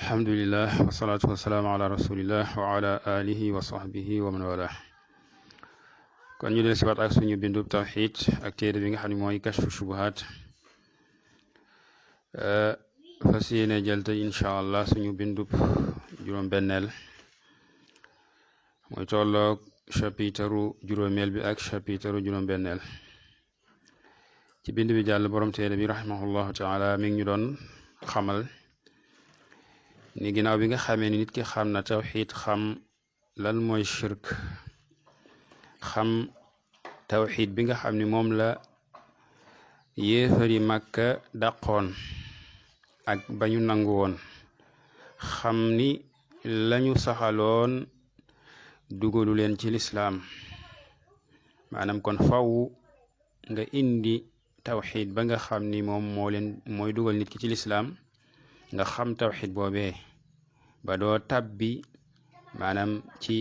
alhamdulillah wasalaatu wasalaamu ala rasulillah wa ala alihi wa sahbihi wa man wala kon ñu del si waat ak suñu bindub tawxid ak téere bi nga xam ne mooy kashfu shubuhat fas yéene jël tey incha allah suñu bindub juróom-benneel mooy tolloog chapitre juróomeel bi ak chapitre juróom-benneel ci bind bi jàll borom téere bi rahimahullahu taala mi ngi ñu doon xamal ni ginnaaw bi nga xamee ni nit ki xam na tawxid xam lan mooy shirk xam tawxid bi nga xam ni moom la yéefari màkka dàqoon ak bañu nangu woon xam ni lañu saxaloon dugalu leen ci lislaam maanaam kon faw nga indi tawxid ba nga xam ni moom mooy dugal nit ki ci lislaam nga xam tawxid boobee ba doo tabbi maanaam ci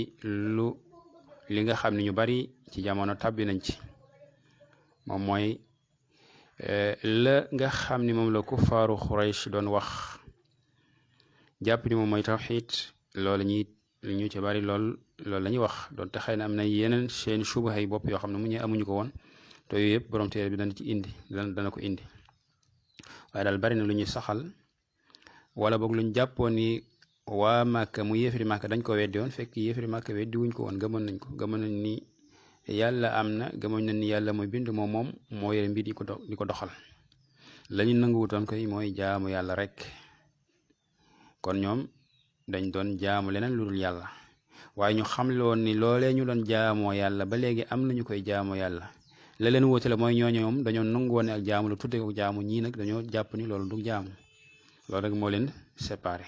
li nga xam ne ñu bari ci jamono tabbi nañ ci moom mooy la nga xam ni moom la kuffaaru Quraysh doon wax jàpp ni moom mooy tawxid loolu ñu ci bari loolu la ñuy wax doon te xëy na am na yeneen seen subaha yi bopp yoo xam ne mu ñu amuñu ko woon te yooyu yëpp borom téere bi dana ci indi dana ko indi waaye daal bari na lu ñuy saxal wala boog luñ jàppoon ni waa Màkka mu yéefari Màkka dañ ko weddi woon fekk yéefari Màkka weddi wuñ ko woon gëmoon nañ ni yàlla am na gëmoon nañ ni yàlla mooy bind moom moo yore mbir di ko doxal la ñu nanguwutoon koy mooy jaamu yàlla rek kon ñoom dañ doon jaamu leneen lu dul yàlla waaye ñu xam loon ni loolee ñu doon jaamoo yàlla ba léegi am nañu koy jaamoo yàlla la leen wóote la mooy ñoom dañoo nangu woon ak jaamu la tudde ko jaamu ñii nag dañoo jàpp ni loolu du jaamu loolu rek moo leen séparé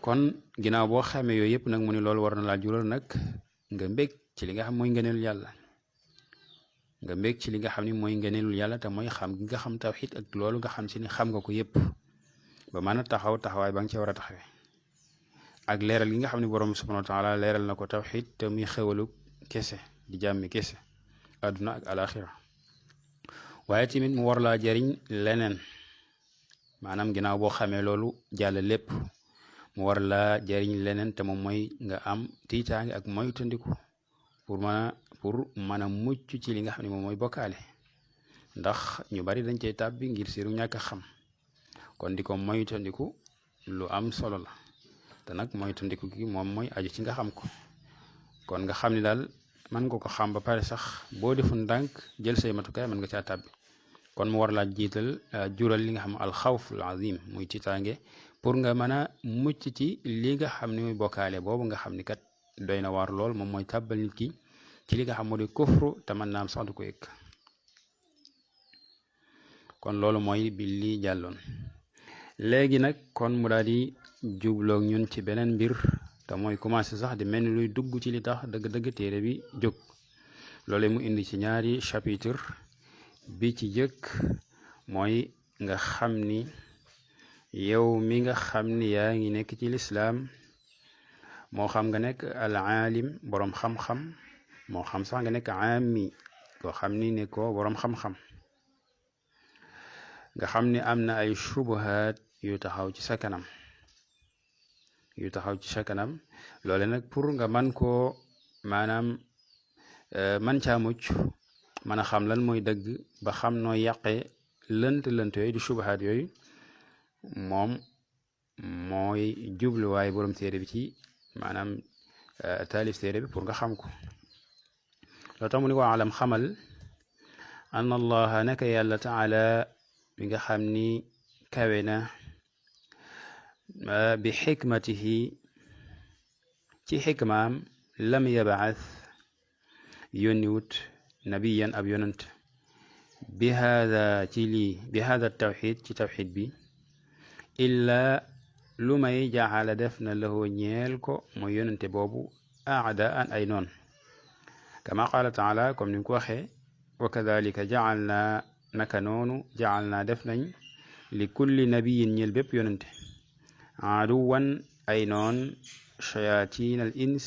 kon ginnaaw boo xamee yooyu yëpp nag mu ni loolu war na laa jural nag nga mbég ci li nga xam mooy ngëneelul yàlla nga mbég ci li nga xam ni mooy ngëneelul yàlla te mooy xam gi nga xam tawxid ak loolu nga xam si ni xam nga ko yëpp ba mën a taxawaay ba nga ca war a taxawee ak leeral gi nga xam ne borom subhanahu wa taala leeral na ko tawxid te muy xewalu kese di jàmmi kese àdduna ak alaxira waaye tamit mu war laa jariñ leneen maanaam ginnaaw boo xamee loolu jàll lépp mu war laa jariñ leneen te moom mooy nga am tiitaange ak moytandiku pour mën a mucc ci li nga xam ne moom mooy bokkaale ndax ñu bari dañ cey tàbbi ngir siru ñàkk a xam kon di ko moytandiku lu am solo la te nag moytandiku gi moom mooy aju ci nga xam ko kon nga xam ni daal mën nga ko xam ba pare sax boo defu ndànk jël say matukaay mën nga caa tàbbi kon mu war laa jiital jural li nga xam alxawf al azim muy tiitaange pour nga mën a mucc ci li nga xam ne muy bokkaale boobu nga xam ni kat doy na waar lool moom mooy tàbbal nit ki ci li nga xam moo di kufru te mën naa am sax du ko yëg kon loolu mooy bi li jàlloon léegi nag kon mu daal di jubloog ñun ci beneen mbir te mooy commencé sax di mel ni luy dugg ci li tax dëgg-dëgg téere bi jóg loolu mu indi ci ñaari chapitre bi ci jëkk mooy nga xam ni yow mi nga xam ni yaa ngi nekk ci lislaam moo xam nga nekk al aalim boroom xam-xam moo xam sax nga nekk aami koo xam ni ne ko boroom xam-xam nga xam ni am na ay shubuhaat yu taxaw ci sa kanam loole nag pour nga man koo maanaam man caa mucc mën a xam lan mooy dëgg ba xam noo yàqee lënt yooyu di shubuhaat yooyu moom mooy jubluwaay borom téere bi ci maanaam taalif téere bi pour nga xam ko loo tax mu ni ko alam xamal an allaha naka yàlla taala bi nga xam ni kawe na bi xikmatihi ci xikmaam lam yabaas yónniwut nabiyan ab yonant bi hada tawxid ci tawxid bi illa lu may jaxala def na lahu ñeel ko mooy yonante boobu aadaan ay noon kama qaala taala comme ni mu ko waxee wa kadalika jacal naa naka noonu jacal naa def nañ li kulli nabiyin ñeel bépp yonante aduwan ay noon shayatin al ins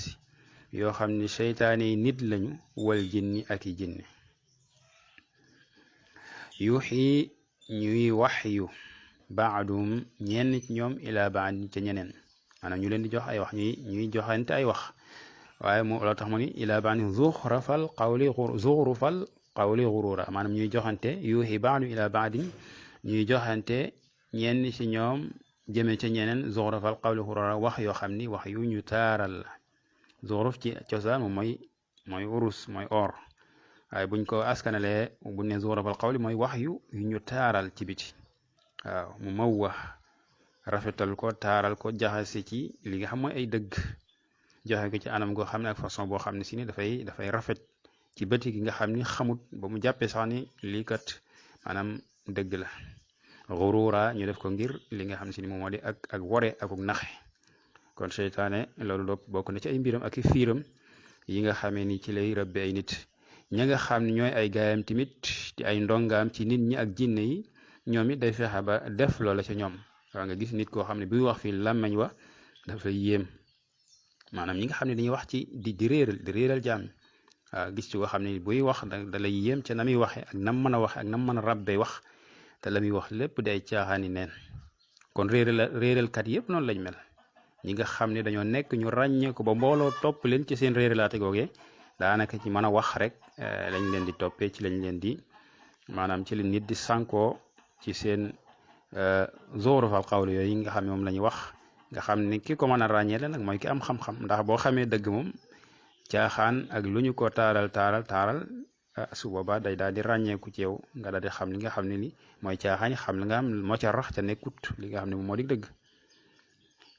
yoo xam ni seytaane nit lañu wal jinni ak i jinne yuxi ñuy waxyu baadum ñenn ci ñoom ila baad ca ñeneen maanaam ñu leen di jox ay wax ñuy joxante ay wax waaye moo loo tax mu ni ila baad zuxrufal qawli gurura maanaam ñuy joxante yuuxi baadu ila baadin ñuy joxante ñenn ci ñoom jëme ca ñeneen zuxrufal qawli gurura wax yoo xam ni wax yu ñu taaral la zuxruf ci cosaan moom mooy urus mooy or waaye buñ ko askanalee buñ ne zuxrufal qawli mooy wax yu ñu taaral ci biti waaw mu mawwax rafetal ko taaral ko jaxase ci li nga xam mooy ay dëgg joxe ko ci anam goo xam ne ak façon boo xam ne si ni dafay rafet ci bëti gi nga xam ni xamut ba mu jàppee sax ni lii kat maanaam dëgg la xurura ñu def ko ngir li nga xam si ni moom moo di ak wore akuk naxe kon seytaane loolu dopp bokk na ci ay mbiram ak i fiiram yi nga xamee ni ci lay rëbbe ay nit ña nga xam ne ñooy ay gaayam tamit di ay ndongaam ci nit ñi ak jinne yi ñoom it day fexe ba def loola ca ñoom waaw nga gis nit koo xam ne buy wax fii làmmeñ wa dafa yéem maanaam ñi nga xam ne dañuy wax ci di réeral jaam waaw gis ci koo xam ne buy wax da lay yéem ca na muy waxe ak nam mën a waxe ak nam mën a rabbe wax te la muy wax lépp day caaxaani neen kon réeralkat yëpp noonu lañ mel ñi nga xam ne dañoo nekk ñu ràññee ko ba mbooloo topp leen ci seen réeralaate googee daanaka ci mën a wax rek lañ leen di toppee ci lañ leen di maanaam ci leen nit di sànkoo ci seen zuxrufal qawli yooyu nga xam ne moom la ñuy wax nga xam ne ki ko mën a ràññee la nag mooy ki am xam-xam ndax boo xamee dëgg moom caaxaan ak lu ñu ko taaral su boobaa day daal di ràññeeku ci yow nga daal di xam li nga xam ne ni mooy caaxaan yi xam li nga xam moo ca rax ca nekkut li nga xam ne moom moo di dëgg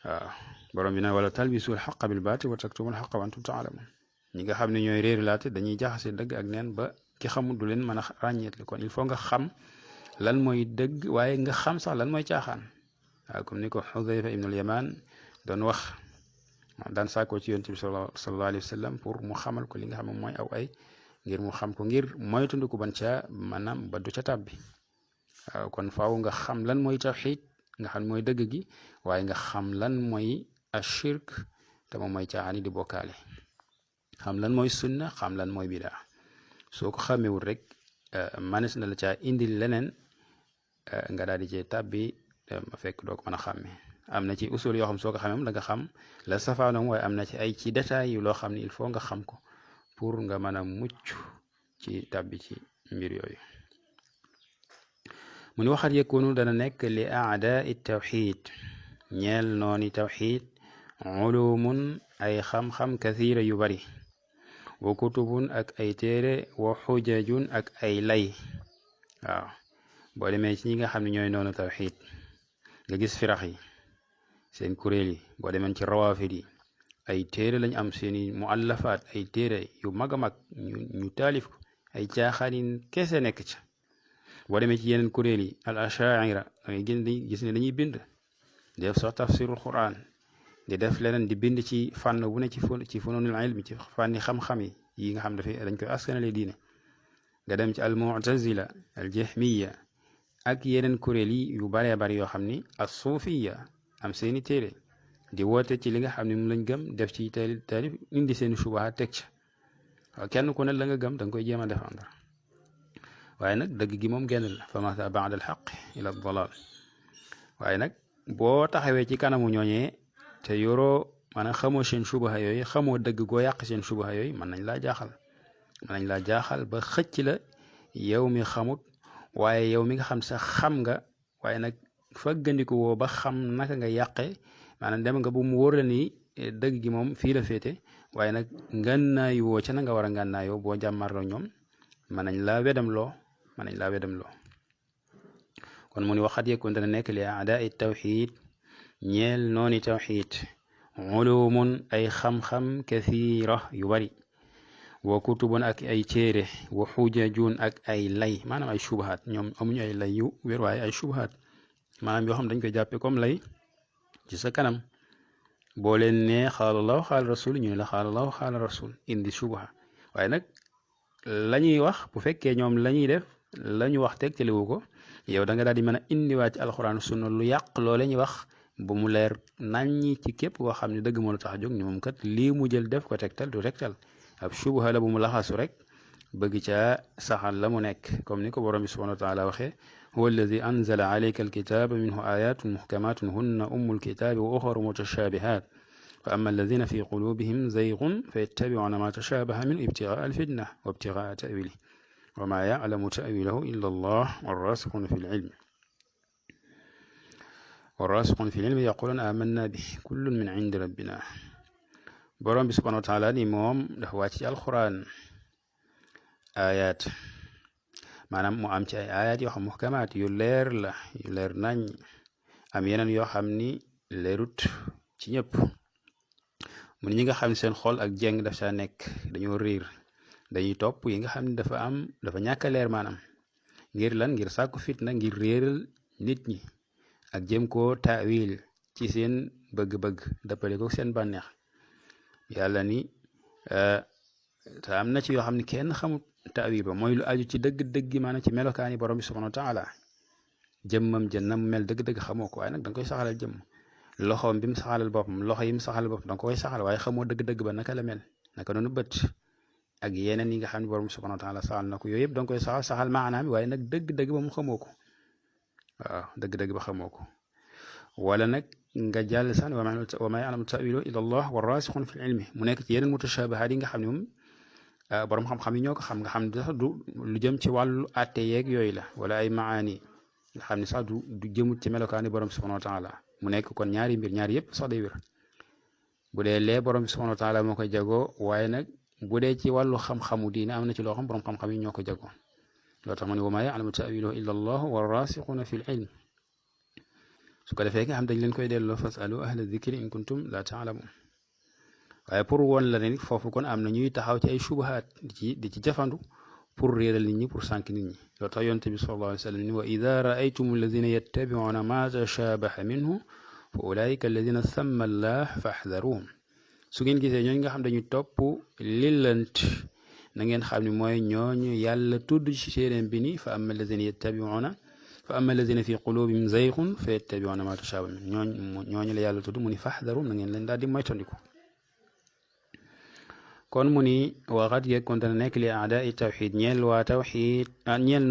waaw borom bi nag wala talbisul xaqa bil baatil wa taktumul xaqa wa antum taalamun ñi nga xam ne ñooy réeralaate dañuy jaxase dëgg ak neen ba ki xamul du leen mën a ràññeetli kon il faut nga xam lan mooy dëgg waaye nga xam sax lan mooy caaxaan waaw comme ni ko Xudayfa ibnul Yamaan doon wax daan saakoo ci yonent bi sallallahu alayhi wa sallam pour mu xamal ko li nga xam ne mooy aw ay ngir mu xam ko ngir moytandiku ban ca maanaam ba du ca tàbbi waaw kon faaw nga xam lan mooy tawxiid nga xam mooy dëgg gi waaye nga xam lan mooy ashirk te moom mooy caaxaan yi di bokkaale xam lan mooy sunna xam lan mooy bidaa soo ko xamewul rek manes na la caa indil leneen nga daal di cee tàbbi fekk doo ko mën a xàmme am na ci usul yoo xam soo ko xamee da nga xam la safaanoom waaye am na ci ay ci détails yu loo xam ne il faut nga xam ko pour nga mën a mucc ci tàbbi ci mbir yooyu mu ni waxat yëkkunu dana nekk li aadaai tawxid ñeel nooni tawxid ulumun ay xam-xam kathira yu bari wa kutubun ak ay téere wa xujajun ak ay lay waaw boo demee ci ñi nga xam ne ñooy noonu tawxid nga gis firax yi seen kuréel yi boo demee ci rawaafid yi ay téere lañ am seeni muallafaat ay téere yu mag a mag ñu taalif ko ay caaxaanin kese nekk ca boo demee ci yeneen kuréel yi al ashaira dangay gis ne dañuy bind def sax tafsirul quran di def leneen di bind ci fànn bu ne ci fununul ilmi ci fànni xam-xam yi nga xam dañ koy askanale diine nga dem ci al mu'tazila al jahmiya ak yeneen kuréel yi yu baree bari yoo xam ni as suufiya am seeni téere di woote ci li nga xam ne moom lañ gëm def ci taalif indi seeni subaha teg ca waaw kenn ku ne la nga gëm da nga koy jéem a défendre waaye nag dëgg gi moom genn la fa mata baada al xaq ila dalal waaye nag boo taxawee ci kanamu ñooñee te yoroo maanaam xamoo seen subaha yooyu xamoo dëgg goo yàq seen subaha yooyu mën nañ laa jaaxal ba xëcc la yow mi xamut waaye yow mi nga xam sax xam nga waaye nag faggandiku woo ba xam naka nga yàqe maanaam dem nga bu mu wóor la ni dëgg gi moom fii la féete waaye nag ngànnaayu woo ca na nga war a ngànnaayoo boo jàmmarloo ñoom mën nañ laa wedam loo kon mu ni waxat yekkoon dana nekk li aadaai tawxid ñeel nooni tawxid ulumun ay xam-xam kathira yu bari wa kutubun ak ay téere wa xujajun ak ay lay maanaam ay shubahaat ñoom amuñu ay lay yu wér waaye ay shubahaat maanaam yoo xam dañ koy jàppe comme lay ci sa kanam boo leen ne xaala allahu xaala rasul ñu ne la xaala allahu xaala rasul indi shubaha waaye nag la ñuy wax bu fekkee ñoom la ñuy def la ñu wax teg teliwu ko yow da nga daal di mën a indiwaat ci alxuraan sunna lu yàq loole ñuy wax ba mu leer naññi ci képp koo xam ne dëgg moo la tax a jóg ni moom kat lii mu jël def ko tegtal du tegtal ab shubha la bu mu laxasu rek bëgg ca saxal la mu nekk comme ni ko borom bi subhanahu wa taala waxee هو الذي أنزل عليك الكتاب منه آيات محكمات هن أم الكتاب وأخر متشابهات فأما الذين في قلوبهم زيغ فيتبعون ما تشابه من ابتغاء الفتنة وابتغاء تأويله وما يعلم تأويله إلا الله والراسخون في العلم يقولون آمنا به كل من عند ربنا. borom bi subhanahu wa taala ni moom dafa wàcc ci alquran ayat maanaam mu am ci ay ayat yoo xam muhkamaat yu leer la yu leer nañ am yeneen yoo xam ni leerut ci ñëpp mu ñi nga xam ne seen xol ak jeng daf saa nekk dañoo riir dañuy topp yi nga xam ne dafa ñàkk a leer maanaam ngir lan ngir sàkku fitna ngir réeral nit ñi ak jëm koo taawil ci seen bëgg-bëgg dëppale ko seen bànneex yàlla ni te am na ci yoo xam ne kenn xamut taawil ba mooy lu aju ci dëgg-dëgg maanaam ci melokaani borom bi subhanahu wa taala jëmmam jënnam mel dëgg-dëgg xamoo ko waaye nag da nga koy saxalal jëmm loxoom bi mu saxalal boppam loxo yi mu saxalal boppam da nga koy saxal waaye xamoo dëgg-dëgg ba naka la mel naka noonu bët ak yeneen yi nga xam ne borom bi subhanahu wa taala saxal na ko yooyu yëpp da nga koy saxal maanaam bi waaye nag dëgg-dëgg ba mu xamoo ko waaw dëgg-dëgg ba xamoo ko wala nag nga jàll san wa ma ya'lamu ta'wilahu illa Allah wa rasixun fi ilmi mu nekk ci yeneen mutashabihaat yi nga xam ne moom borom xam-xam yi ñoo ko xam nga xam ne sax du lu jëm ci wàllu àtte yeeg yooyu la wala ay maani nga xam ne sax du jëmut ci melokaani borom subhanahu wa taala mu nekk kon ñaari mbir ñaari yëpp sax day wér bu dee lee borom subhanahu wa taala moo koy jagoo waaye nag bu dee ci wàllu xam-xamu diine am na ci loo xam borom xam-xam yi ñoo ko jagoo loo tax ma ne wa ma ya'lamu ta'wilahu illa Allah wa rasixuna fi ilmi su ko defee nga xam dañ leen koy delloo fasalu ahla dhikri in kuntum la ta'lamun waaye pour woon la ne foofu kon am na ñuy taxaw ci ay shubuhaat di ci jafandu pour réeral nit ñi pour sànq nit ñi loo tax yonent bi sallallahu alayhi wa sallam ni wa idha ra'aytum alladhina yattabi'una ma tashabaha minhu fa ulaika alladhina samma Allah fahdharuhum su ngeen gisee ñooñu nga xam dañu topp lillant na ngeen xam ne mooy ñooñu yàlla tudd ci séeréem bi ni fa amma alladhina fi qulubihim zayghun fa yattabi'una ma tashabaha minhu ñooñu la yàlla tudd mu ni fahdharuhum na ngeen leen daal di moytandiku kon mu ni waxat yekkoon dana nekk li aadaai tawxid ñeel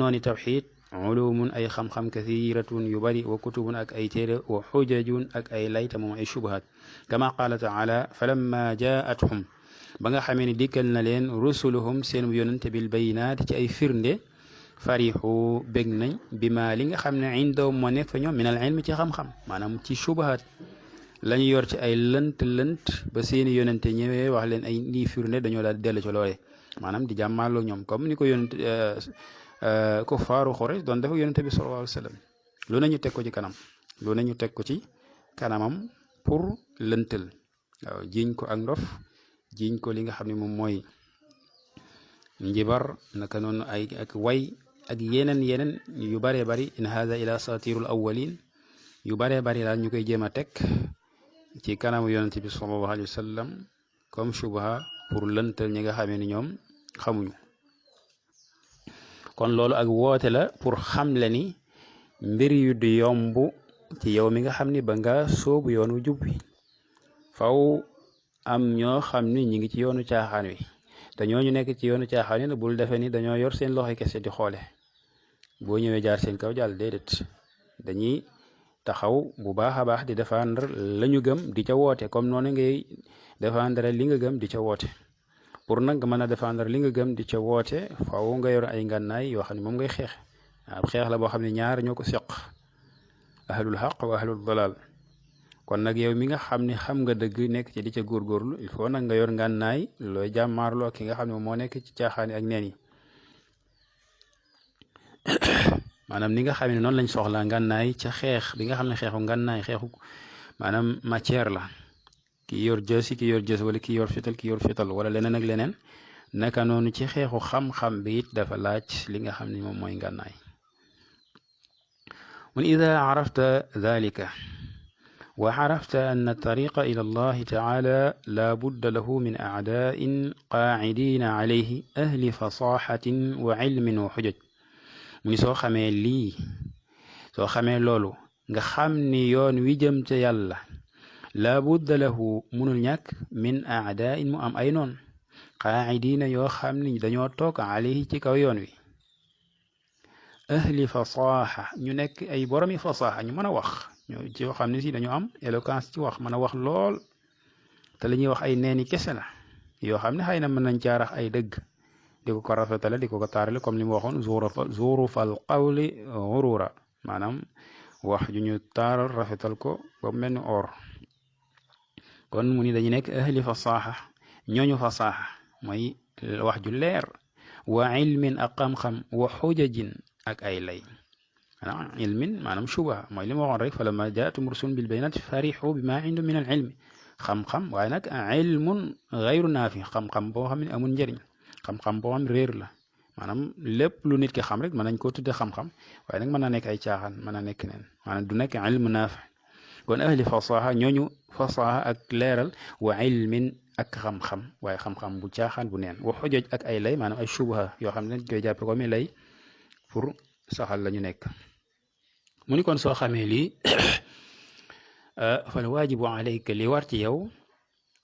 nooni tawxid ulumun ay xam-xam kathiratun yu bari wa kutubun ak ay téere wa xujajun ak ay layta moom ay shubuhat kama qaala taala falamma jaatuhum ba nga xamee ni dikkal na leen rusuluhum seen yonante bil bayinaat ci ay firnde farixu bég nañ bi ma li nga xam ne indahum moo nekk fa ñoom min al ilmi ci xam-xam maanaam ci shubuhat lañu yor ci ay lënt ba seeni yonente ñëwee wax leen ay nii firnde dañoo daal di dellu ci loole maanaam di jàmmaarloo ñoom comme ni ko yonente ko faaru Xuraysh doon dafa yonente bi sallallahu alayhi wa sallam lu nañu teg ko ci kanam lu nañu teg ko ci kanamam pour lëntal waaw jiñ ko ak ndof jiñ ko li nga xam ne moom mooy njibar naka noonu ay ak way ak yeneen yu baree bari in hada ila asatirul awwalin yu baree bari daal ñu koy jéem a teg ci kanamu yonente bi sallallahu alayhi wa sallam comme shubha pour lëntal ñi nga xamee ni ñoom xamuñu kon loolu ak woote la pour xamle ni mbir yu du yomb ci yow mi nga xam ni ba nga soobu yoonu jub wi faw am ñoo xam ni ñi ngi ci yoonu caaxaan wi te ñooñu nekk ci yoonu caaxaan wi nag bul defee ni dañoo yor seen loxo kese di xoole boo ñëwee jaar seen kaw jàll déedéet dañuy taxaw bu baax a baax di défendre la ñu gëm di ca woote comme noonu ngay défendre li nga gëm di ca woote pour nag nga mën a défendre li nga gëm di ca woote faaw nga yor ay ngànnaay yoo xam ne moom ngay xeex waaw xeex la boo xam ne ñaar ñoo ko seq ahlul xaq wa ahlul dalal kon nag yow mi nga xam ne xam nga dëgg nekk ci di ca góorgóorlu il faut nag nga yor ngànnaay looy jàmmaarloo ki nga xam ne moo nekk ci caaxaani ak neen yi maanaam ni nga xam ne noonu lañ soxla ngànnaay ca xeex bi nga xam ne xeexu ngànnaay xeexu maanaam matière la ki yor jësi ki yor jës wala ki yor fital wala leneen ak leneen naka noonu ci xeexu xam-xam bi it dafa laaj li nga xam ne moom mooy ngànnaay mun ida arafta dhalika wa arafta anna tariqa ila allahi taala la budda lahu min a'da'in qaacidina alayhi ahli fasaxatin wa ilmin wa xujaj mu ni soo xamee lii soo xamee loolu nga xam ni yoon wi jëm ca yàlla laa budda lahu munul ñàkk min aadain mu am ay noon qaacidina yoo xam ni dañoo toog alayhi ci kaw yoon wi ahli fasaaxa ñu nekk ay boromi fasaaxa ñu mën a wax ñoo ci yoo xam ne si dañoo am éloquence ci wax mën a wax lool te li ñuy wax ay neeni kese la yoo xam ne xëy na mën nañ caarax ay dëgg di ko rafetale di ko taarale comme li mu waxoon zurufal qawli gurura maanaam wax ju ñu taaral rafetal ko ba mel ni or kon mu ni dañu nekk ahli fasaaxa ñooñu fasaaxa mooy wax ju leer wa ilmin ak xam-xam wa xujajin ak ay lay maanaam ilmin maanaam shuba mooy li ma waxoon rek falamma jaatum rusulun bil bayinati farixu bima indu min al ilmi xam-xam waaye nag ilmun gayru naafi xam-xam boo xam ne amul njëriñ xam-xam boo xam réer la maanaam lépp lu nit ki xam rek mën nañ koo tudde xam-xam waaye nag mën na nekk ay caaxaan mën na nekk neen maanaam du nekk ilmu naafi kon ahli fasaha ñooñu fasaha ak leeral wa ilmin ak xam-xam waaye xam-xam bu caaxaan bu neen wa xujaj ak ay lay maanaam ay shubha yoo xam ne dañ koy jàppe ko mi lay pour saxal la ñu nekk mu ni kon soo xamee lii fal waajibu alayka li war ci yow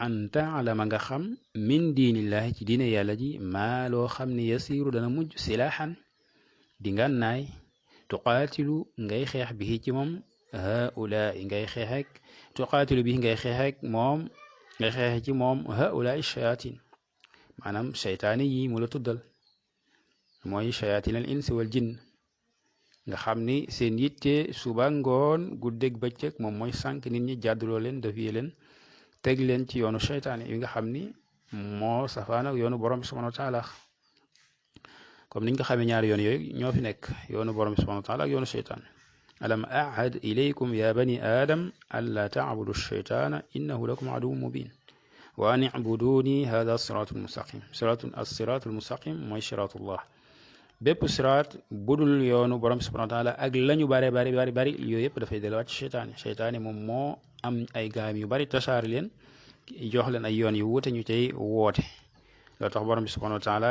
an taalama nga xam min diinillahi ci diine yàlla ji maa loo xam ne yasiiru dana mujj silaaxan di ngànnaay tuqaatilu ngay xeex bi ci moom haulaa ngay xeexeek tuqaatilu bi ngay xeexeek moom ngay xeexe ci moom haulaa shayatin maanaam seytaane yi mu la tuddal mooy shayatin al insi wal jinn nga xam ni seen yitte suba ngoon guddeeg bëccëg moom mooy sànq nit ñi jàdduloo leen defiyee leen teg leen ci yoonu seytaane yi nga xam ni moo safaan ak yoonu borom bi subhanahu wa taala comme niñ ko xamee ñaari yoon yooyu ñoo fi nekk yoonu borom bi subhanahu wa taala ak yoonu seytaan alam ahad ilaykum ya bani adam an la taabudu sheytaana innahu lakum aduwwun mubin wa an ibuduni hada siratul mustaqim siratul mustaqim mooy siratullah bépp siraat budul yoonu borom bi subhanahu wa taala ak lañu bari yooyu yëpp dafay delluwaat ci seytaane moom moo am ay gaam yu bari tasaari leen jox leen ay yoon yu wuute ñu cay woote loo tax borom bi subhanahu wa taala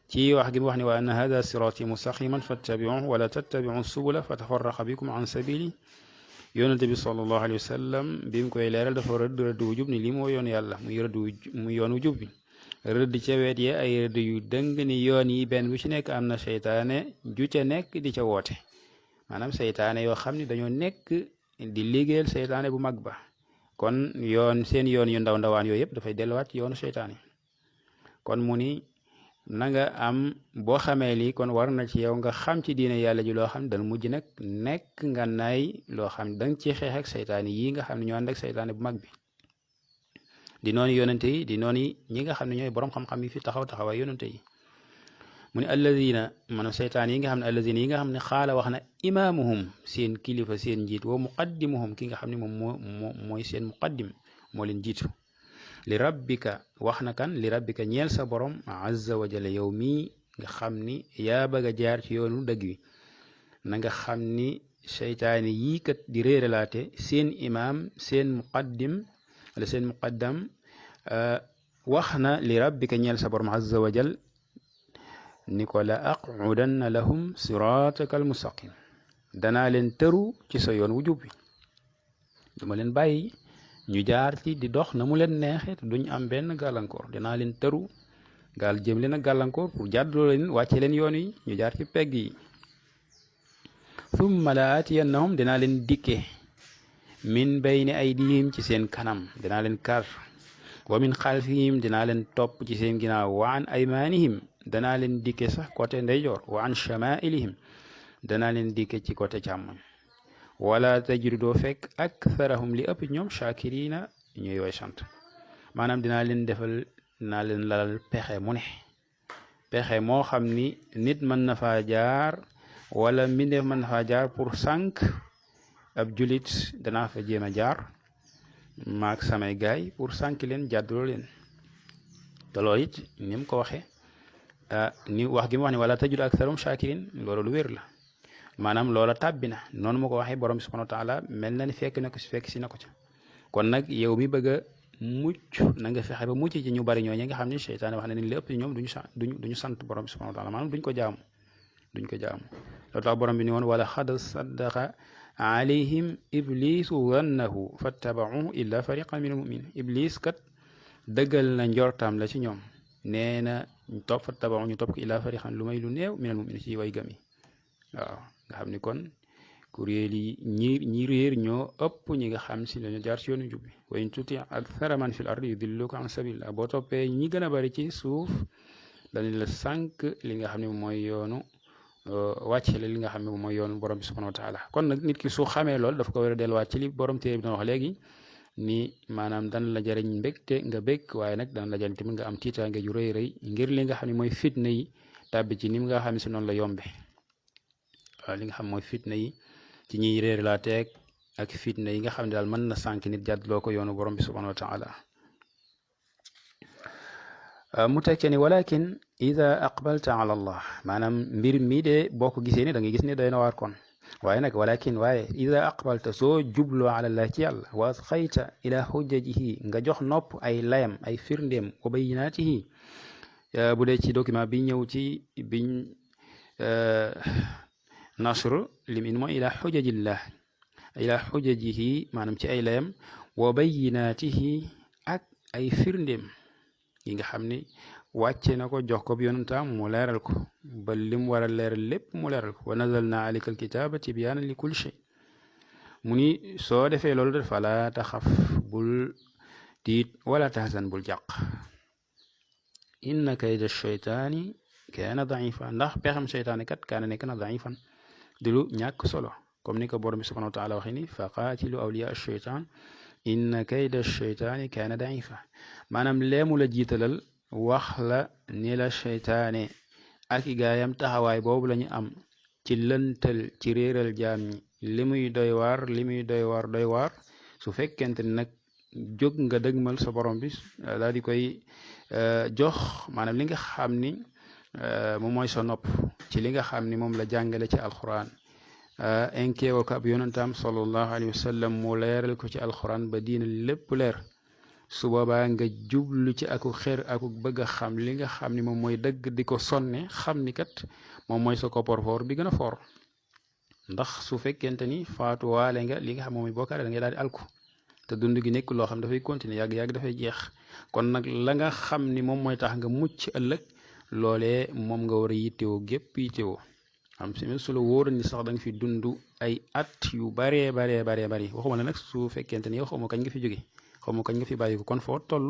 ci wax gi mu wax ni wa anna hada sirati mustaqiman fattabi'uhu wala tattabi'u subula fatafarraqa bikum an sabili yonente bi sallallahu alayhi wa sallam bi mu koy leeral dafa rëdd wu jub ni lii moo yoon yàlla muy yoon wu jub bi rëdd ca weet ye ay rëdd yu dëng ni yoon yi benn bu ci nekk am na seytaane ju ca nekk di ca woote maanaam seytaane yoo xam ne dañoo nekk di liggéeyal seytaane bu mag ba kon seen yoon yu ndaw ndawaan yooyu yëpp dafay delluwaat ci yoonu seytaane kon mu ni na nga am boo xamee lii kon war na ci yow nga xam ci diine yàlla ji loo xam ne dana mujj nag nekk nga naay loo xam ne danga ci xeex ak seytaane yii nga xam ne ñoo ànd ak seytaane bu mag bi di noonu yonente yi di noonu ñi nga xam ne ñooy borom xam-xam yi fi taxawaay yonente yi mu ne alladina maanaam seytaan yi nga xam ne alladina yi nga xam ne xaala wax na imaamuhum seen kilifa seen njiit wa muqaddimuhum ki nga xam ne moom mooy seen muqaddim moo leen jiitu li rabbika wax na kan li rabbika ñeel sa borom azza wa jalla yow mii nga xam ni yaa bëgg a jaar ci yoonu dëgg wi na nga xam ni seytaane yii kat di réeralaate seen imaam seen muqaddim wala seen muqaddam wax na li rabbika ñeel sa borom azza wa jal ni ko la aqudanna lahum sirataka al mustaqim danaa leen tëru ci sa yoon wu jub bi duma leen bàyyi ñu jaar ci di dox na mu leen neexee te duñ am benn gàllankoor dinaa leen tëru gaal jëm leen ak gàllankoor pour jàdduloo leen wàcce leen yoon yi ñu jaar ci pegg yi thumma la atiyannahum dinaa leen dikke min bayni aydihim ci seen kanam dinaa leen kar wa min xalfihim dinaa leen topp ci seen ginnaaw wa an aymanihim danaa leen dikke sax côté ndeyjoor wa an chamailihim danaa leen dikke ci côté càmmoñ wala tajidu doo fekk aktharahum li ëpp ñoom shakirina ñuy way sant maanaam dinaa leen lalal pexe mu ne pexe moo xam ni nit mën na faa jaar wala mbindeef mën na faa jaar pour sànq ab julit danaa fa jéem a jaar maak samay gaay pour sànq leen jàdduloo leen te loolu it ni mu ko waxee ni wax gi mu wax ni wala tajidu aktharahum shakirin loolu lu wér la maanaam loola tàbbi na noonu ma ko waxee borom bi subhanahu wa taala mel na ni fekk si na ko ca kon nag yow mi bëgg a mucc na nga fexe ba mucc ci ñu bari ñoo ñi nga xam ne seytaane wax na ni lépp ñoom duñu sant borom bi subhanahu wa taala maanaam duñ ko jaamu loolu tax borom bi ni woon wala xad saddaqa alayhim iblisu zannahu fattabauhu illa fariqan min almuminin iblis kat dëggal na njortaam la ci ñoom nee na ñu topp fattabauhu ñu topp ko illa fariqan lu may lu néew min almuminin ci way gëm yi waaw nga xam ni kon kuréel yi ñi réer ñoo ëpp ñi nga xam si dañu jaar ci yoonu jub bi wa in tuti akthara man fil ardi yudilluka an sabilillah boo toppee ñi gën a bari ci suuf dañu la sànq li nga xam ne mooy yoonu wàcce la li nga xam ne mooy yoonu borom bi subhanahu wa taala kon nag nit ki su xamee lool dafa ko war a delluwaat ci li borom téere bi doon wax léegi ni maanaam dana la jariñ mbégte nga bég waaye nag dana la jariñ tamit nga am tiitaange ju rëy rëy ngir li nga xam ne mooy fitna yi tàbbi ci ni nga xam ne si noonu la yombe waaw li nga xam mooy fitna yi ci ñiy réer laa teeg ak fitna yi nga xam ne daal mën na sànq nit jàddloo ko yoonu borom bi subhanahu wa taala mu tekkee ni walakin ida aqbalta ala allah maanaam mbir mi de boo ko gisee ni da ngay gis ne doy na waar kon waaye nag walakin waaye ida aqbalta soo jubloo ala allah ci yàlla wa asxayta ila xujjajihi nga jox nopp ay layam ay firndéem wa bayinaatihi bu dee ci document bi ñëw ci biñ nashr lim in mooy ila xujajillah ila xujajihi maanaam ci ay layam wa bayinaatihi ak ay firndéem yi nga xam ni wàcce na ko jox ko bi yonentaam mu leeral ko ba lim war a leeral lépp mu leeral ko wa nazalna alayka alkitaba tibyaanan li kulli shay mu ni soo defee loolu def fala taxaf bul tiit wala tahzan bul jàq inna kayda sheytaani kaana daifa ndax pexam seytaane kat kaana nekk na daifan di lu ñàkk solo comme ni ko borom bi subhanahu wa taala waxee ni fa qaatilu awliya sheytaan inna kayda sheytaani kaana daifa maanaam leemu la jiitalal wax la ni la seytaane ak i gaayam taxawaay boobu lañu am ci lëntal ci réeral jaam ñi li muy doy waar su fekkente ni nag jóg nga dëgmal sa borom bi daal di koy jox maanaam li nga xam ni moom mooy sa nopp ci li nga xam ni moom la jàngale ci alquran inkeewal ko ab yonentam sallallahu alayhi wa sallam mu leeral ko ci alquran ba diina lépp leer su boobaa nga jublu ci aku xer aku bëgg a xam li nga xam ni moom mooy dëgg di ko sonne xam ni kat moom mooy sa kopporfoor bi gën a foor ndax su fekkente ni faatuwaale nga li nga xam moom mooy bokkaale da ngay daal di alku te dund gi nekk loo xam dafay continuer yàgg-yàgg dafay jeex kon nag la nga xam ni moom mooy tax nga mucc ëllëg loolee moom nga war a yittewoo gépp yittewoo am si su la wóor ni sax da nga fi dund ay at yu baree bari waxuma la nag su fekkente ni yow xamoo kañ nga fi jóge xamoo kañ nga fi bàyyi ko kon foo toll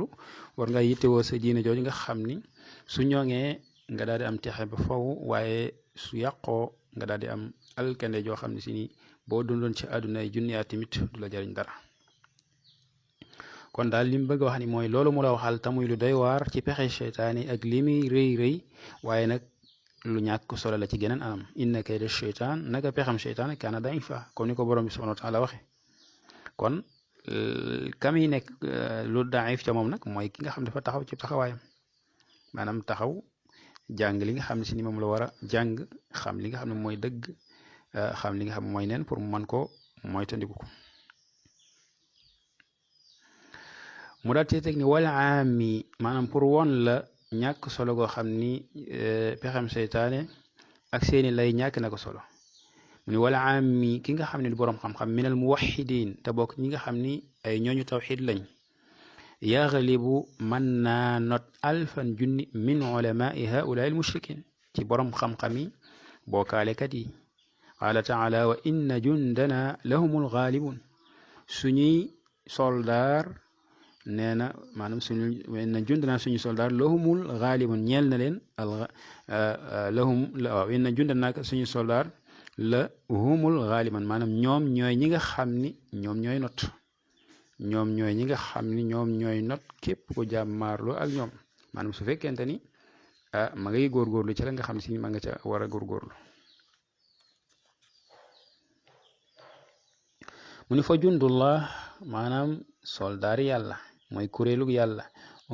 war nga yittewoo sa diine jooju nga xam ni su ñoŋee nga daal di am texe ba faw waaye su yàqoo nga daal di am alkande joo xam ne si ni boo dundoon ci àdduna ay junniyaat tamit du la jariñ dara kon daal li mu bëgg wax ni mooy loolu mu la waxal tamuy lu doy waar ci pexe seytaane ak li muy rëy waaye nag lu ñàkk solo la ci geneen anam inna kayda seytaan naka pexam seytaan kaana daifa comme ni ko borom bi subhanahu wa taala waxe kon kam yi nekk lu daif ca moom nag mooy ki nga xam dafa taxaw ci taxawaayam maanaam taxaw jàng li nga xam ne si ni moom la war a jàng xam li nga xam ne mooy dëgg xam li nga xam ne mooy neen pour mu mën ko mooy tandiku ko mu daal tey teg ni wala aami maanaam pour won la ñàkk solo goo xam ni pexem seytaane ak seeni lay ñàkk na ko solo mu ni wala aami ki nga xam ne du boroom xam-xam minal muwaxidin te bokk ñi nga xam ni ay ñooñu tawxid lañ yaxlibu mën naa not alfan junni min ulamai haulai al mushrikin ci boroom xam-xam yi bokkaalekat yi qaala taala wa inna jundana lahumul ghalibun suñuy soldaar nee na maanaam na jundana suñu soldaar lahumul ghalibun ñeel na leen lahum waaw inna jundana suñu soldaar la humul ghaliban maanaam ñoom ñooy ñi nga xam ni ñoom ñooy not ñoom ñooy not képp ko jàmmaarloo ak ñoom maanaam su fekkente ni ma ngay góorgóorlu ci la nga xam si ma nga ca war a góorgóorlu mu ni fa jundullah maanaam soldaari yàlla mooy kuréelug yàlla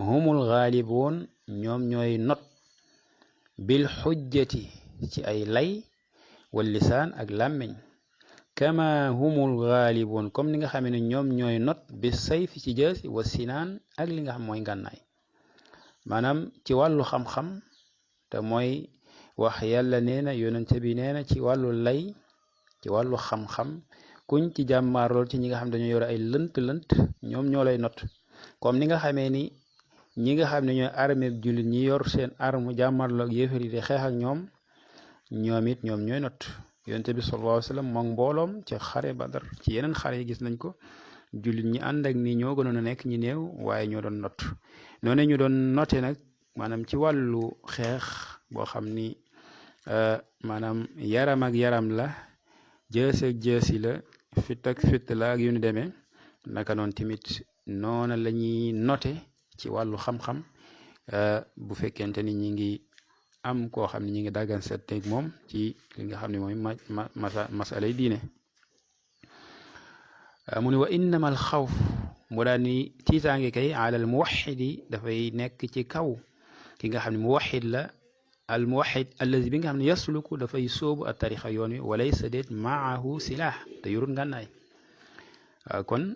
humul ghaaliboon ñoom ñooy not bil xujjati ci ay lay wal lisaan ak làmmiñ kama humul ghaaliboon comme ni nga xam ne ñoom ñooy not bi sayf ci jaasi wa sinaan ak li nga xam mooy ngànnaay maanaam ci wàllu xam-xam te mooy wax yàlla nee na yonente bi nee na ci wàllu lay ci wàllu xam-xam kuñ ci jàmmaarlool ci ñi nga xam dañoo yore ay lënt ñoom ñoo lay not comme ni nga xamee ni ñi nga xam ne ñooy armée jullit ñi yor seen arme jàmmaarloo ak yéefar yi di xeex ak ñoom it ñoom ñooy not yonent bi sallallahu alayhi wa sallam moom mbooloom ca xare Badar ci yeneen xare yi gis nañ ko jullit ñi ànd ak ni ñoo gënoon a nekk ñi néew waaye ñoo doon not noonu ñu doon note nag maanaam ci wàllu xeex boo xam ni maanaam yaram ak yaram la jës ak jësi la fit ak fit la ak yu ni demee naka noonu tamit noona la ñuy note ci wàllu xam-xam bu fekkente ni ñi ngi am koo xam ne ñi ngi daggan setteeg moom ci li nga xam ne mooy masalay diine mu ni wa innama al xawf mu daal ni tiitaange kay alal muwaxidi dafay nekk ci kaw ki nga xam ne muwaxid la al muwaxid allazi bi nga xam ne yasluku dafay sóobu a tarixa yoon wi walaysa déet maahu silah te yorut ngànnaay kon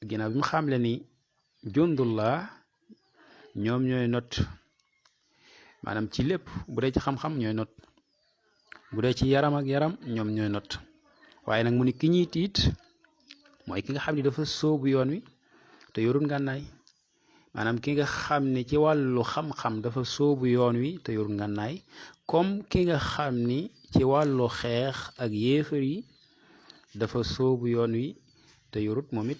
ginnaaw bi mu xamle ni jundullah ñoom ñooy not maanaam ci lépp bu dee ci xam-xam ñooy not bu dee ci yaram ak yaram ñoom ñooy not waaye nag mu ni ki ñuy tiit mooy ki nga xam ne dafa sóobu yoon wi te yorul ngànnaay maanaam ki nga xam ne ci wàllu xam-xam dafa sóobu yoon wi te yorul ngànnaay comme ki nga xam ni ci wàllu xeex ak yéefar yi dafa sóobu yoon wi te yorut moom it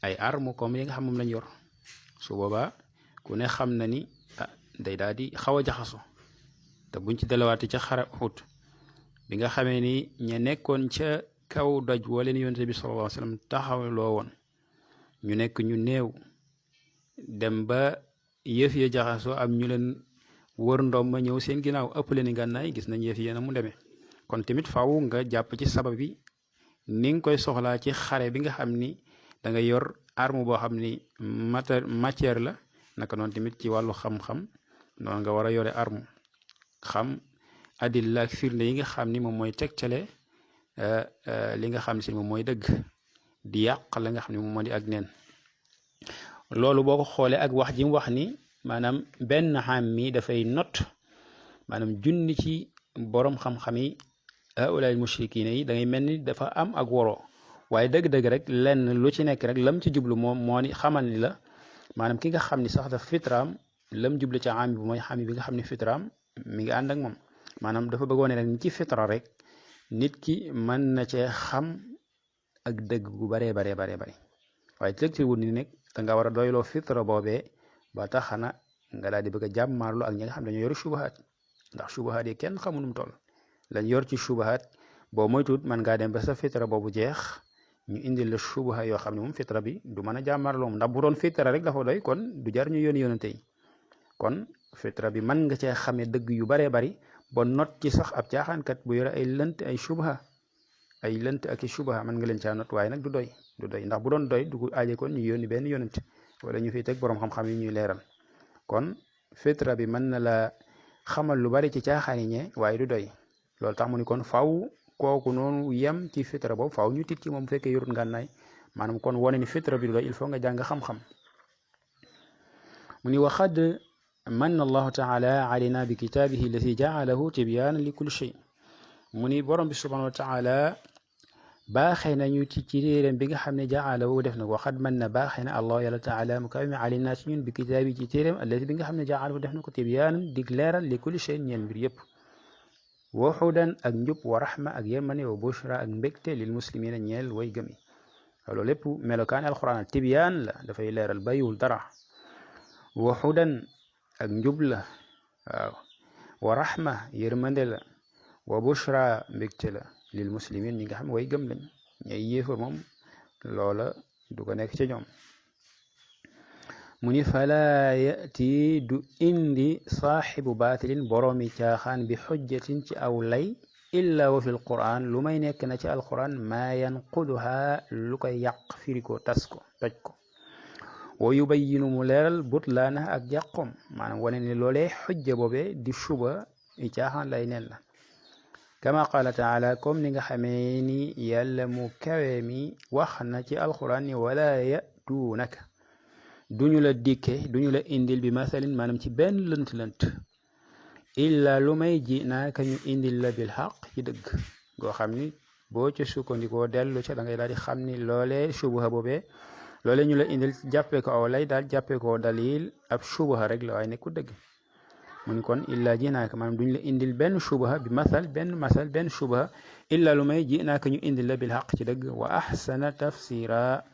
ay arme comme yi nga xam moom lañ yor su boobaa ku ne xam na ni day daal di xaw a jaxaso te buñ ci delawaate ca xare Uhud bi nga xamee ni ña nekkoon ca kaw doj wala ni yonent bi sallallahu alayhi wa sallam taxawloo woon ñu nekk ñu néew dem ba yëf ya jaxasoo am ñu leen wër ndoom ma ñëw seen ginnaaw ëpp leen i ngànnaay gis nañ yëf yi na mu demee kon tamit faaw nga jàpp ci sabab bi ni nga koy soxlaa ci xare bi nga xam ni da nga yor arme boo xam ni matière la naka noonu tamit ci wàllu xam-xam noonu nga war a yore arme xam adilla ak firnde yi nga xam ni moom mooy tegtale li nga xam ne si moom mooy dëgg di yàq la nga xam ne moom moo di ak neen loolu boo ko xoolee ak wax ji mu wax ni maanaam benn xam mi dafay not maanaam junni ci borom xam-xam yi haulaay mushrikiina yi da ngay mel ni dafa am ak woro waaye dëgg-dëgg rek lenn lu ci nekk rek lam ci jublu moom moo ni xamal ni la maanaam ki nga xam ni sax dafa fitraam lam jublu ci am bi mooy xam bi nga xam ne fitraam mi ngi ànd ak moom maanaam dafa bëggoon rek ni ci fitra rek nit ki mën na cee xam ak dëgg gu baree baree bare waaye teg ci wut ni nekk da nga war a doyloo fitra boobee ba tax na nga daal di bëgg a jàmmaarlu ak ñi nga xam dañoo yor shubahaat ndax shubahaat yi kenn xamu nu mu toll lañ yor ci shubahaat boo moytuwut mën ngaa dem ba sa fitra boobu jeex ñu indil la shubaha yoo xam ne moom fitra bi du mën a jàmmaarloo moom ndax bu doon fitra rek dafa doy kon du jar ñu yónente yi kon fitra bi mën nga cee xamee dëgg yu baree bari ba not ci sax ab caaxaankat bu yore ay lënt ay shubaha ay lënt ak i shubaha mën nga leen caa not waaye nag du doy ndax bu doon doy du ko aaje kon ñu yónni benn yonent wala ñu fiy teg borom xam-xam yi ñuy leeral kon fitra bi mën na la xamal lu bari ci caaxaani ñe waaye du doy loolu tax mu ni kon faaw kooku noonu yem ci fitra boobu faaw ñu tiit ci moom bu fekkee yorut ngànnaay maanaam kon wane ni fitra bi du doy il faut nga jàng xam-xam mu ni waxad manna allahu taala alayna bi kitaabihi allati jaalahu tibyaanan li kulli shay mu ni borom bi subhanahu wa taala baaxee nañu ci téeréem bi nga xam ne jaalahu def na ko waxad man na baaxee na allah yàlla taala mu kaw mi alayna ci ñun bi kitaabi ci téeréem allati bi nga xam ne jaalahu def na ko tibyaanan dig leeral li kulli shay ñeen mbir yëpp wa hudan ak njub wa rahma ak yërmande wa bushra ak mbégte lil muslimina ñeel way gëmi loolu lépp melokaani alquran tibyaan la dafay leeral bayiwul dara wa hudan ak njub la waaw wa rahma yërmande la wa bushra mbégte la lil muslimin ñi nga xam way gëm lañ ñay yéefar moom loola du ko nekk ci ñoom mu ni falaa yati du indi saaxibu baatilin boroomi caaxaan bi xujjatin ci aw lay illa wa fi l quran lu may nekk na ci alquran maa yanquduha lu koy yàq firi ko tas ko toj ko wa yubayinu mu leeral butlaana ak jàqoom maanaam wane ni loolee xujja boobe di suba i caaxaan lay nen la kama qaala taala comme ni nga xamee ni yàlla mu kawe mi wax na ci alquran ni wala yatuunaka duñu la dikke duñu la indil bi masalin maanaam ci benn lënt-lënt illa lu may ji naaka ñu indil la bil xaq ci dëgg goo xam ni boo ca sukkandikoo dellu ca da ngay daal di xam ni loolee subuha boobee loolee ñu la indil jàppee ko aw lay daal jàppee ko dalil ab subuha rek la waaye nekku dëgg mu ni kon illaa jinaaka maanaam duñ la indil benn shubha bi benn shubha illa lu may jinaaka ñu indil la bil xaq ci dëgg wa ahsana tafsira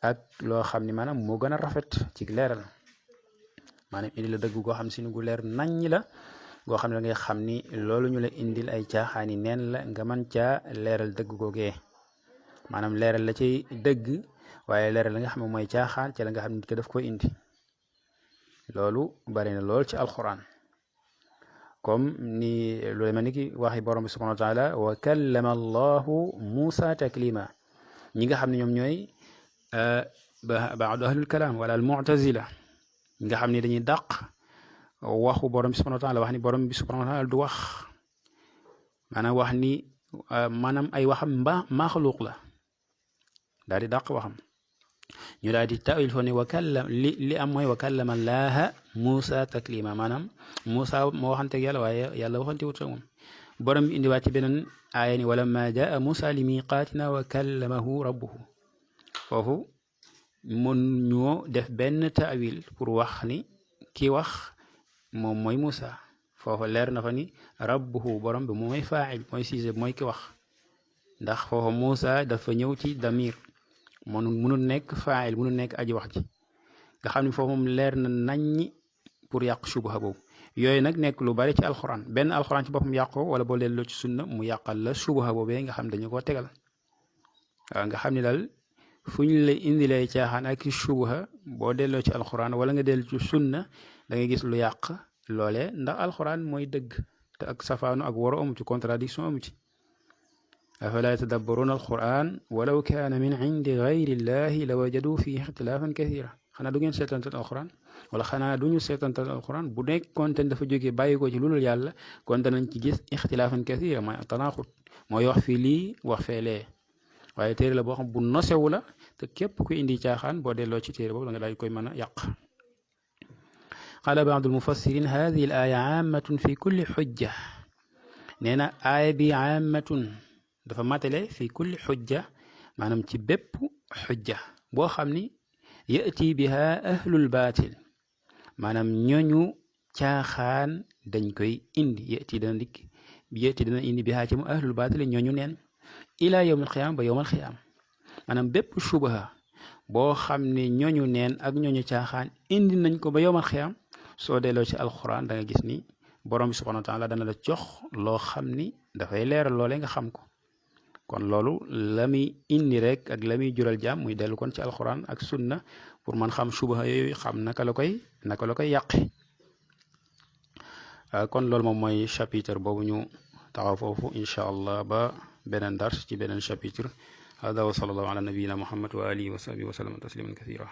ak loo xam ni maanaam moo gën a rafet ci leeral maanaam indil la dëgg goo xam si ni gu leer naññ la goo xam ne da ngay xam ni loolu ñu la indil ay caaxaani neen la nga mën caa leeral dëgg googee maanaam leeral la ci dëgg waaye leeral la nga xam ne mooy caaxaan ci la nga xam ne ko daf koy indi loolu bari na lool ci alquran comme ni loolu mel ni ki waxi borom bi subhanahu wa taala wa kallama allahu musa taklima ñi nga xam ne ñoom ñooy baadu ahlul kalaam wala al mu'tazila ñi nga xam ne dañuy dàq waxu borom bi subhanahu wa taala wax ni borom bi subhanahu wa taala du wax maanaam wax ni maanaam ay waxam maxluuq la daal di dàq waxam ñu daal di tawil fo ne li am mooy wa kallama allaaha Muusa taklima maanaam Muusa moo waxanteeg yàlla waaye yàlla waxante wut ak moom borom bi indiwaat ci beneen aaya ni walamma jaa Muusa li miqaatina wa kallamahu rabbuhu foofu mun ñoo def benn tawil pour wax ni ki wax moom mooy Muusa foofu leer na fa ni rabbuhu borom bi mooy faa'il mooy sujet mooy ki wax ndax foofu Muusa dafa ñëw ci damir mënul nekk faa'il mënul nekk aji wax ji nga xam ne foofu moom leer na naññi pour yàq shubha boobu yooyu nag nekk lu bari ci alxuraan benn alxuraan ci boppam yàqoo wala boo delloo ci sunna mu yàqal la shubha boobee nga xam dañu koo tegal waaw nga xam ne daal fu ñu lay indilee caaxaan ak shubha boo delloo ci alxuraan wala nga dellu ci sunna da ngay gis lu yàq loolee ndax alxuraan mooy dëgg te ak safaanu ak waro amu ci contradiction amu ci afala yatadabbaruuna alquran walaw kaana min indi gayri llahi la wajadu fihi ixtilaafan kathira xanaa du ngeen seetantal alquran wala xanaa du ñu seetantal alquran bu nekkoon te dafa jógee bàyyi ko ci lu dul yàlla kon danañ ci gis ixtilaafan kathira mooy tanaaxut mooy wax fii lii wax fee lee waaye téere la boo xam bu nosewu la te képp ku indi caaxaan boo delloo ci téere boobu da nga daal koy mën a yàq qaala baadu almufassirin hadihi al aaya aamatun fi kulli xujja nee na aaya bi aamatun dafa matale fi kulli xujja maanaam ci bépp xujja boo xam ni yati biha ahlul baatil maanaam ñooñu caaxaan dañ koy indi yati dana indi biha ci mu ahlul baatil ñooñu neen ila yawm alqiyaama ba yawm alqiyaama maanaam bépp shubha boo xam ne ñooñu neen ak ñooñu caaxaan indi nañ ko ba yawm alqiyaama soo delloo ci alquran da nga gis ni borom bi subhanahu wa taala dana la jox loo xam ni dafay leeral loolee nga xam ko kon loolu la muy indi rek ak la muy jural jàmm muy dellu kon ci alquran ak sunna pour man xam shubha yooyu xam naka la koy yàqe kon loolu moom mooy chapitre boobu ñu taxaw foofu incha allah ba beneen dars ci beneen chapitre hada wa sallallahu ala nabiyina muhammad wa alihi wa sahbihi wa sallam tasliman kathira